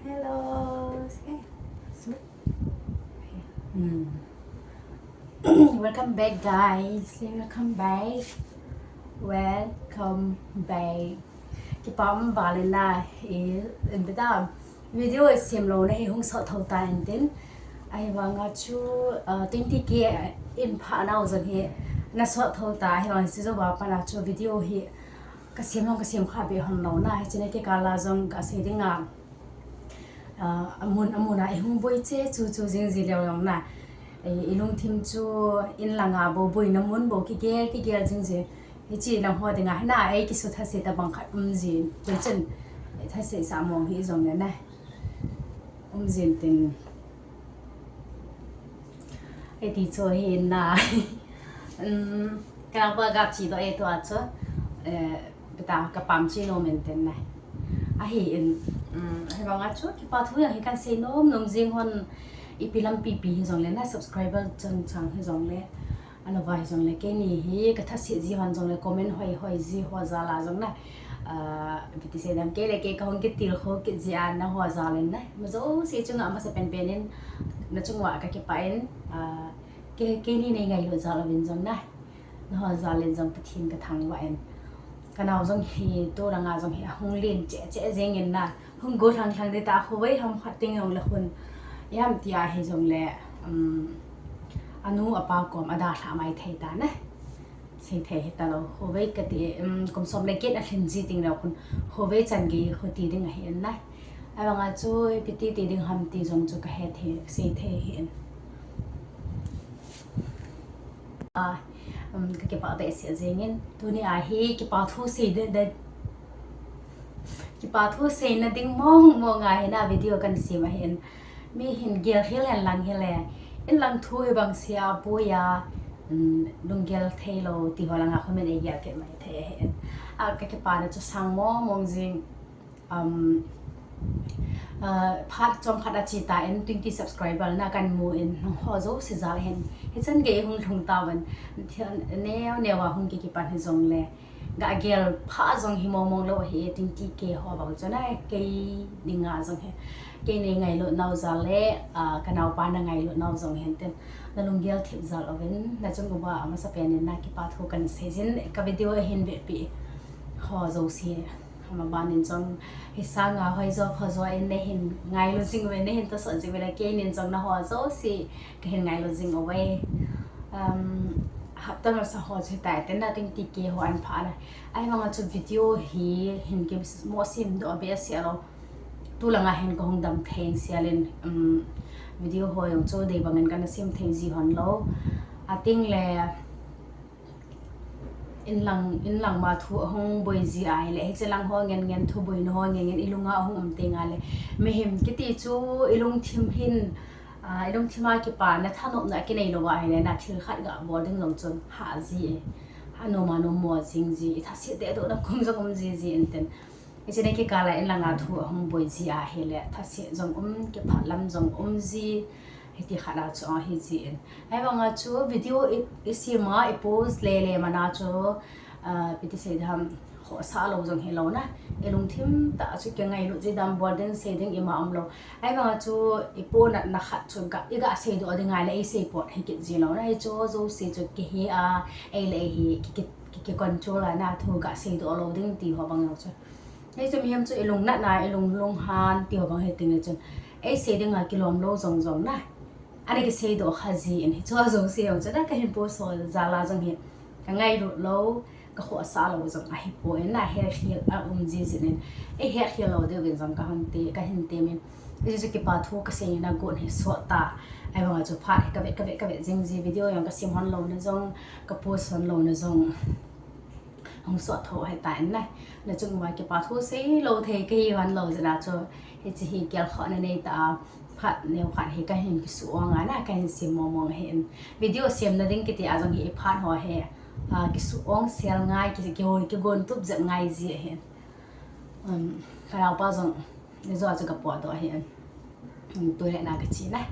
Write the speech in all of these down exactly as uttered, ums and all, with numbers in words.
Hello. Hmm. Welcome back, guys. Welcome back. Welcome back. Kipa um val in na, eh, in the down. Video i sem lou na hi hung sot tho ta in tin. Ahivanga chu, uh, twenty K in pha nau jong hi na sot tho ta, ahivang chu jo ba pa na chu video hi ka sem lou, ka sem kha be hon lou na, hi chine ke ka la jong ka sei ding a. Ah, amun, amun a i hung boi che chu chu jing ji leu jong na. I, i lungthim chu in langa bou boina mun bou kigel, kigel jing ji. Hichi nangho dinga hi na, ei kisu thase tabang khat um jin. Kei chun, ei thase sa mong hi jong le na. Um jin tin. Ei ti chu hi na. Um, ka pa ga chi do ei to a chu. Eh, beta ka pam chi no men tin na. Ahi in, um, ahivanga chu, kipa thu jong hi kan sei nom nom jing hon ipi lampi pi hi jong le na subscriber chang chang hi jong le. Alovai jong le, keini hi ka thase ji hon jong le, comment hoi hoi ji ho jal a jong na. Ah, ipi ti sei dam, kei le kei ka hung kitilkhou kit ji a na ho jal in na. Ima jouse chunga masa pen pen in, na chunga ka kipah in, ah, ke, keini nei ngailut jal uvin jong na. Na ho jal in jong Pathen ka thangvah in. Ka nao jong hi, tu langa jong hi, ahung len cheh cheh jing in na. Hung go thang thang di ta, khovei ham khat ting jong le khun. Iham tia hi jong le, um, anu apa kom a dalha mai thei ta na. Sei thei hi ta lou. Khovei ka ti, um, kum som le get a lhin ji ting le khun. Khovei chan gei khu ti ding ahi in na. Ahivanga chu ipi ti ti ding ham ti jong chu ka he thei, sei thei hi in. Ah, um, ka kipah behseh jing in. Tuni a hi kipa thu sei de, de, kipa thu seina ding mong mong a hi na video kan sem ahi in. Mi hin gel hel hen lang hel e. In lang thu hi bang sia boi a, um, lunggel thei lou ti ho langa comment ei gel kit mai thei ahi in. Ah, ka kipana chu sang mong mong jing. Um, uh, phat chomkhat a chi ta in twenty subscriber na kan mu in nangho jouse jal hin. Hichan gei hung lhung tauvin. Neo neo a hung ki kipan hi jong le. Ga gel pha jong hi mong mong lou hi twenty K ho bang chu na kei dinga jong hi. Kei nei ngailut nau jal le, uh, ka naopa na ngailut nau jong hin tin. Na lunggel thip jal uvin, na chung uva amasa pen in na kipa thu kan sei jin, ka video hin ve pi ho jouse. Ama ban in jong hi sanga hoi jo pha jo in nei hin ngailu jing uve, nei hin tohsot jing uve le, keinin jong na ho jouse ka hin ngailu jing uve. Um, hapta masa ho chu tai ten na twenty K ho an pha na. Ahivanga chu video hi hin kimoh sem doh behseh lou. Tu langa hin ka hung dam thei sia lin, um, video ho jong chu dei bangin kana sem thei ji hon lou. Ating le, In lang, in lang ma thu ahung boi ji a ahile, hiche lang ho ngen ngen, thu boina ho ngen ngen, i lunga ahung um teng a le. Mihem kiti chu i lungthim hin, ah, i lungthim a kipa na thanopna kinei lou a ahile, na thil khat ga bol ding jong chun hah ji e. Hah nom a nom mo jing ji, i thase deh doh na kum jong um ji ji in tin. Hiche nei kikal a in langa thu ahung boi ji a ahile, thase jong um, kipah lam jong um ji, hiti khat a chu ahi ji in. Ahivanga chu video i, i sem a, i post le le man a chu, ah, ipi ti sei dam, khohsah lou jong hi lou na. I lungthim tah chu kingailut ji dam bol ding sei ding ima um lou. Ahivanga chu i ponatna khat chu ga, i ga sei doh ding ahile, ei sei pot hi kit ji lou na. Hichu jouse chu kihe a, ei le ei hi, ki, ki, ki, ki control a na thu ga sei doh lou ding ti ho bang jong chu. Hichu mihem chu i lungnatna, i lung, lunghan ti ho bang hi ting le chun. Ei sei ding a kilom lou jong jong na. Ana kisei doh kha ji in hichu jouse jong chu na ka hin post ho jal a jong hi. Ka ngailut lou, ka khohsah lou jong ahi poi na, hekhel a um ji jin in. Ei hekhel lou diu vin jong ka hon ti, ka hin ti min. Hichu kipa thu ka seina gon hi sot ta. Ahivanga chu phat hi ka vet, ka vet, ka vet jing ji video jong ka sem hon lou na jong, ka post hon lou na jong. Hung sot tho ahi ta in na. Na chung uva kipa thu sei lou thei ka hi hon lou jeh a chu. Hiche hi gelkhohna nei ta a phat neo khat hi ka hin kisuh ong a na, ka hin sem mong mong ahi in. Video semna ding kiti a jong hi i phat ho hi. Ah, kisuh ong sel ngai, ki, ki, kigon tup jep ngai ji ahi in. Um, ka naopa jong, ni jo a chu ka potdoh ahi in. Um, toilet na ka che na.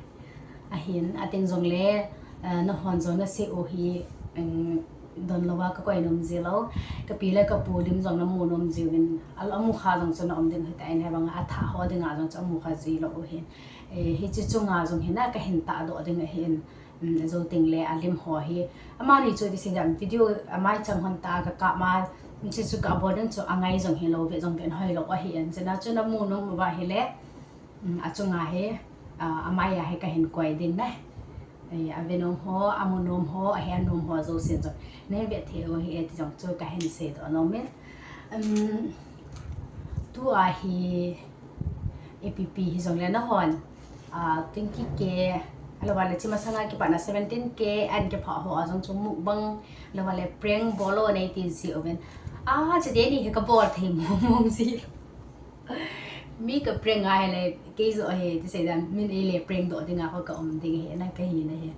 Ahin, atin jong le, eh, na hon jong na sei u hi, um, Don lou a kakoi nom ji lou. Kapi le kapu lim jong namu nom jiuvin, a, amu kha jong chu na um ding hitai, ahivang a athah ho dinga jong chu amu kha ji lou u hin. Eh, hiche chunga jong hin a kahin tahdoh ding ahin. Um, jou teng le alim ho hi. Amani chu ti sei dan video amai chang hon ta kakap ma, hiche chu kabol ding chu angai jong hilou, ve jong ve hoilou ahin. Chuna chu namu nom uva ahile, um, achunga hi, ah, amai a hi kahin koi ding na. Eh, ave nom ho, amu nom ho, ahe nom ho jousen jong nahin ve thei u ahi e ti jong chu kahin seidoh nom in. Um, tua hi ipi pi hijongle nahon, ah, twenty K, ahilouleh chi masanga kipatna seventeen K an kiphah ho a jong chu mukbang, ahilouleh prank bol o nei ti ji uvin. Ah, chuteni hi kabol thei mong mong ji. Mi ka prank a hile, kei joh hi, ti sei dan, min eile prank doh dinga kho ka um ding hi, na kahina hi.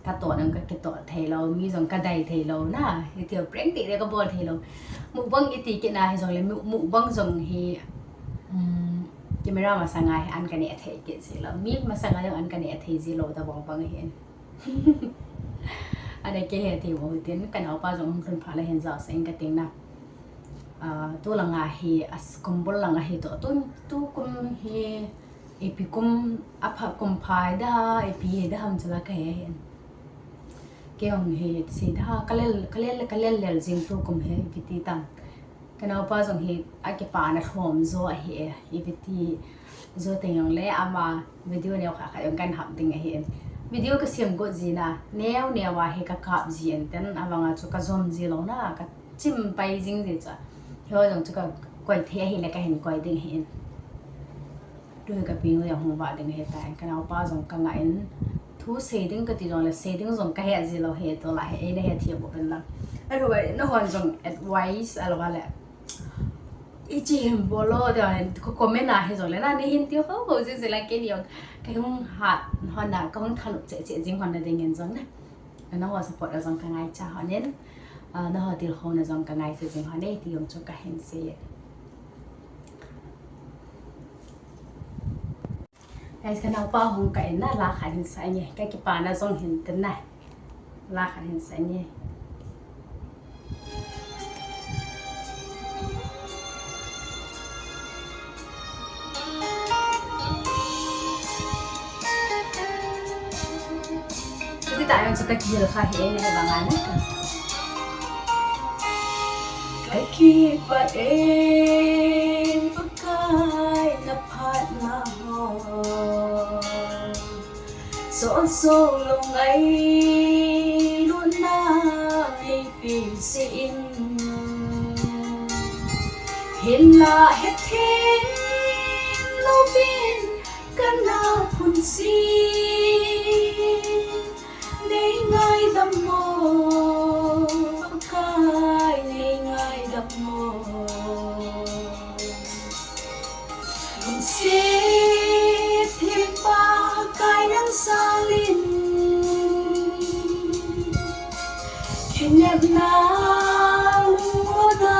Katoh nang kakitoh thei lou, mi jong kadei thei lou na, hiti prank tile kabol thei lou. Mukbang iti kit na hijongle, mu-, mukbang jong hi, um, camera masanga hi an kaneh thei kit ji lou. Mi masanga jong an kaneh thei ji lou tabang bang hi. Ana kihe thei u hitin, kanaopa jong hung lhun phat le hin jaosah inge kating na. Ah, tulanga hi, as, kum bul langa hi toh, tu, tukum hi, ipi kum, apha kum pha da, ipi da ham chula kahe hin. Kei jong hi, sei da, kalel, kalel, kalel lel jing tukum hi, ipi ti tam. Kanaopa jong hi akipana lhom jo ahi e, ipi ti jo teng jongle ama video neo kha kha jong kan hap ding ahi in. Video kasem got jina, neo neo a hi kakap ji in ten, avanga chu kajom ji lou na, kachim pai jing ji chu. Hiho jong chu kakoi thei ahile kahin koi ding ahi in. Tu hi kapinu jong hung vah ding ahitai, kanaopa jong kangah in, thu sei ding kati jongle, sei ding jong kahe ji lou hi, tulai hi eina hethem uvin lang. Ahilouleh, nahon jong advice, ahilouleh, hiche hin bol o, tia hin, ko comment a hijongle, na, neihin tiu kho, kho ji ji la, keini jong, kahung hat hon na, kahung thanop cheh cheh jing hon na dingin jong na. Naho support a jong kangaicha hon in, ah, naho tilkhouna jong kangaicha jing hon e, ti jong chu kahin sei e. Guys, kanaopa hung kah in na, la khat hin sa inge. Kakipana jong hin tin na. La khat hin sa inge. Chuti tah jong chu kakihil kha hi e, na he vang a na. Kakipah e Pakai, naphatna ho. Soh soh lou ngailutna neipe jeh in. Hinla hethem louvin kana phunsi. Nei ngaidam mo, Pakai, nei ngaidam mo. Lungset thim Pakai nang jalin, kinepna lungmonna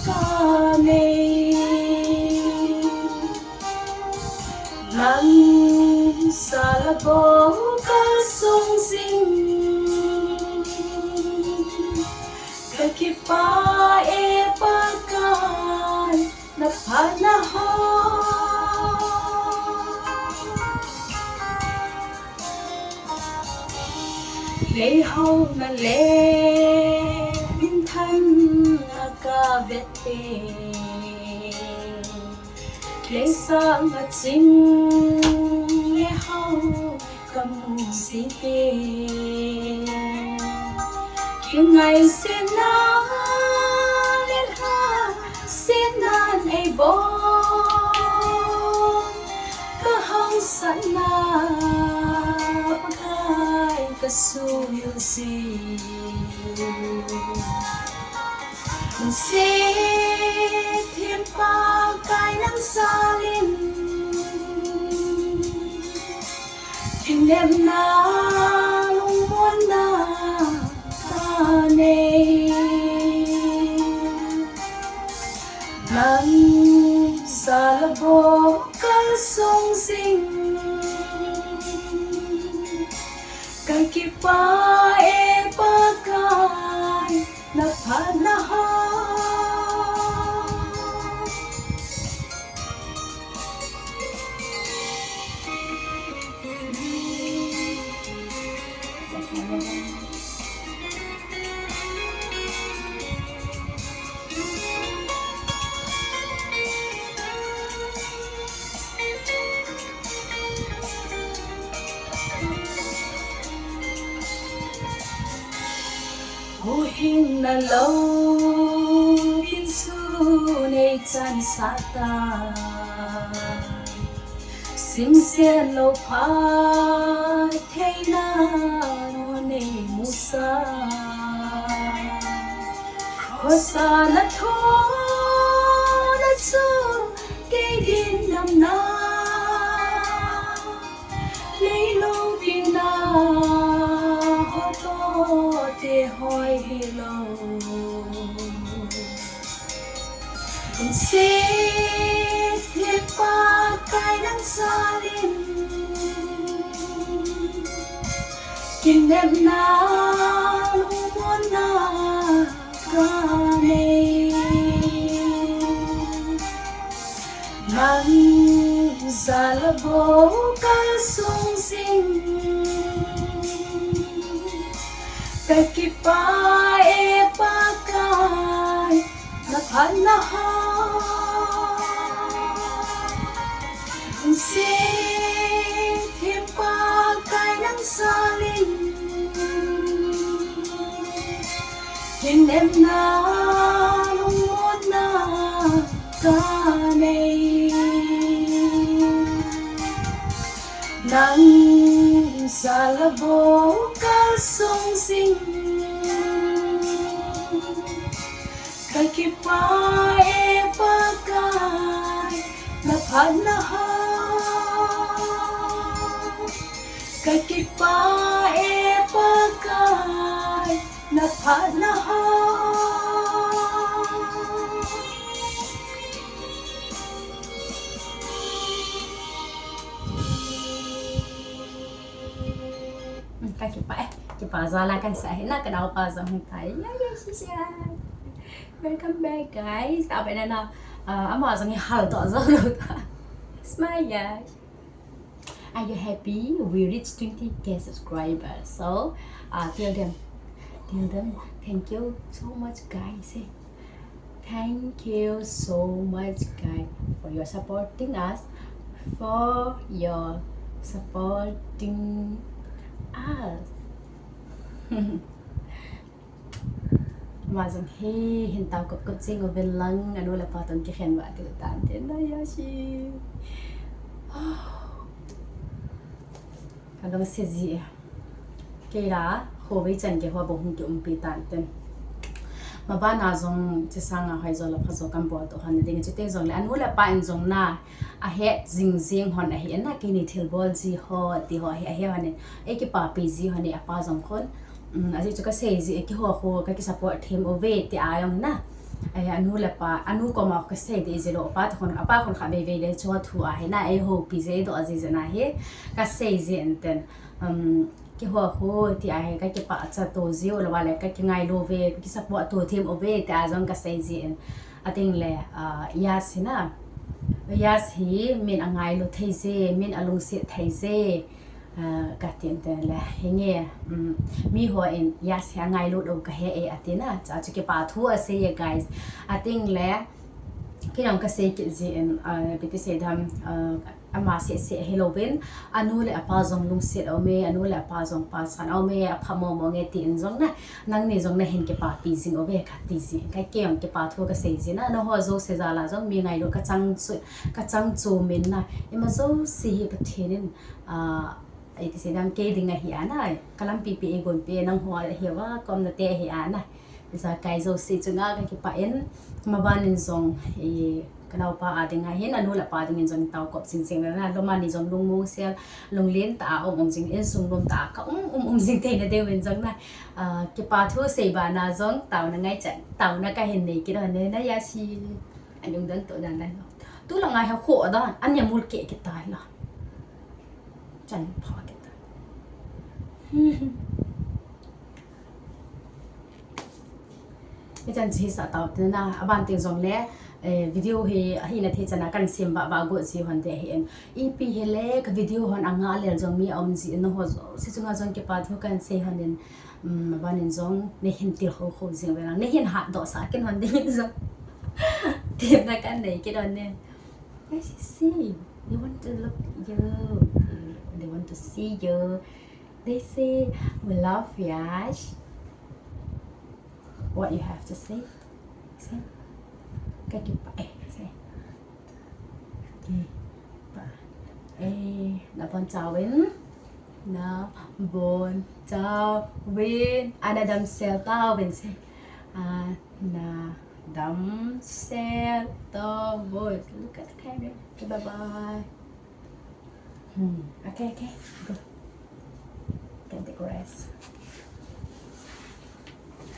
kanei. Nang jal a bou kasung jing. Kakipah e Pakai, naphatna ho. Lei houna le minthang a kavet e. Lei sanga ching le hao kamu jite. Kingaisetna le lhasetnan eibol. Kahaosatna Pakai kasuh ji. Lungset thim Pakai nang jalin, kinepna lungmonna kanei. Nang jal a bou kasung jing. Kakipah e Pakai. Ing na lo, kin su nei chan sa ta. Simsen lo phat theina no nei musa. Khosa na tho na chu kei din nam na. Leilung pina ho to te hoi hi lo. Sit thim Pakai nang salin. Kinepna lungmonna ka nei. Nang jal a bou ka sung jing. Ka kipah e Pakai, na phatna hoi. Sit thim Pakai nang salin. Kinepna lungmonna ka nei. Nang jal a bou ka sung jing. Ka kipah e Pakai, na phatna hoi. Ka kipah e Pakai, na phatna hoi. Ka kipah e, kipah jal a kan sa hi na, ka naopa jong hung tai. Yeah, yeah, she's here. Welcome back, guys. Tabe na na, ah, ama jong hi hal to jong lo ta. Smile, yeah. Are you happy? We reached twenty K subscribers. So, uh, tell them, tell them, thank you so much, guys. Eh, thank you so much, guys, for your supporting us, for your supporting us. Ama jong hi hin tao kop kop jing uvin lang, anu le apa toh kikhen vah diu tan tin na ya si. Ka lungset ji e. Kei la, khovei chan keiho bou hung kiumpi tan tin. Maban a jong, hiche sanga hoijo le phajo kan bol to hon ding, chuteng jongle, anu le apa in jong na, ahet jing jing hon ahi in na, keini thilbol ji ho, ti ho ahi, ahe hon in, eikipapi ji hon in, apa jong khun. Um, ajeh chu kasei ji e, keiho khu kakisupport them uve, ti a jong na. Ai, anu le apa, anu koma kasei ding ji lou, apa toh khun, apa khun khatvei vei le, chu thu ahi na, eihoupi ji, eidoh ji ji na hi, kasei ji in tin. Um, keiho khu, ti ahi, kakipah cha to ji u lou va le, kakingailu ve, kakisupport to them uve, ti a jong kasei ji in. Ating le, ah, Yas hi na. Yas hi, min angailu thei ji, min alungset thei ji. Ah, ka tin tin le, hinge, um, mi hon, Yas hi angailut u kahe e, ati na, cha chu kipa thu asei e, guys. Ating le, kei jong kasei kit ji in, ah, ipi ti sei dam, ah, ama seh seh hilou vin, anu le apa jong lungset a um e, anu le apa jong pachan a um e, apha mo mo nge ti in jong na, nangni jong nahin kipapi jing uve kati ji in, kei jong kipa thu kasei ji na, nangho jouse jal a jong mi ngailut kachang chu, kachang chu min na, ima jouse hi Pathen in, ah, iti sei dam kei ding ahi a na, kalampi pi eigonpi, nangho ahi uva, ka umna te ahi a na. Ijakai jouse chunga kakipah in, maban in jong, i, ka naopa a dinga hin, anu le apa dingin jong tao kop jing jing na, lom a ni jong lungmong sel, lunglen tah a um um jing, insung lom tah a ka um um um jing theina diuvin jong na, ah, kipa thu sei bana jong, taona ngai chan, taona kahin nei kit u hon e, na ya si, alungdon to dan na. Tu langa hi kho dan, ania mul keh kit tai la. Chan pha kit tai. Hichan chu hisah tau tin na, aban teng jongle, eh, video hi, ahina thei chan a kan sem ba ba got ji hon te ahi in. Ipi hile ka video hon anga lel jong mi aum ji in, nangho jouse chunga jong kipa thu kan sei hon in, um, aban in jong, neihin til ho ho jing uve lang, neihin hatdoh sah kit hon ding in jong. Temna kan nei kit hon e. They say, they want to look you. They want to see you. They say, "We love Yash." What you have to say? Say. Kakipah e. Say. Kipah e. Nabonchauvin. Nabonchauvin. Ana damsel tauvin. Say. Ana damsel tauvin. Look at the camera. Okay, bye bye. Hmm. Okay, okay. Go. Can take rest.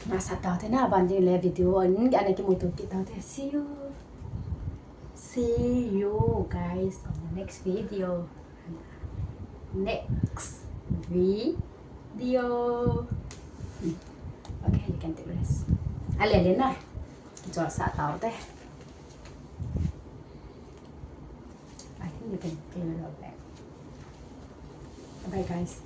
Masa taute na, aban ding le video in ana kimuto kit taute. See you. See you guys on the next video. Next video. Hmm. Okay, you can take rest. Ale le na. Kichol sah taute. I think you can feel it out there. Bye, guys.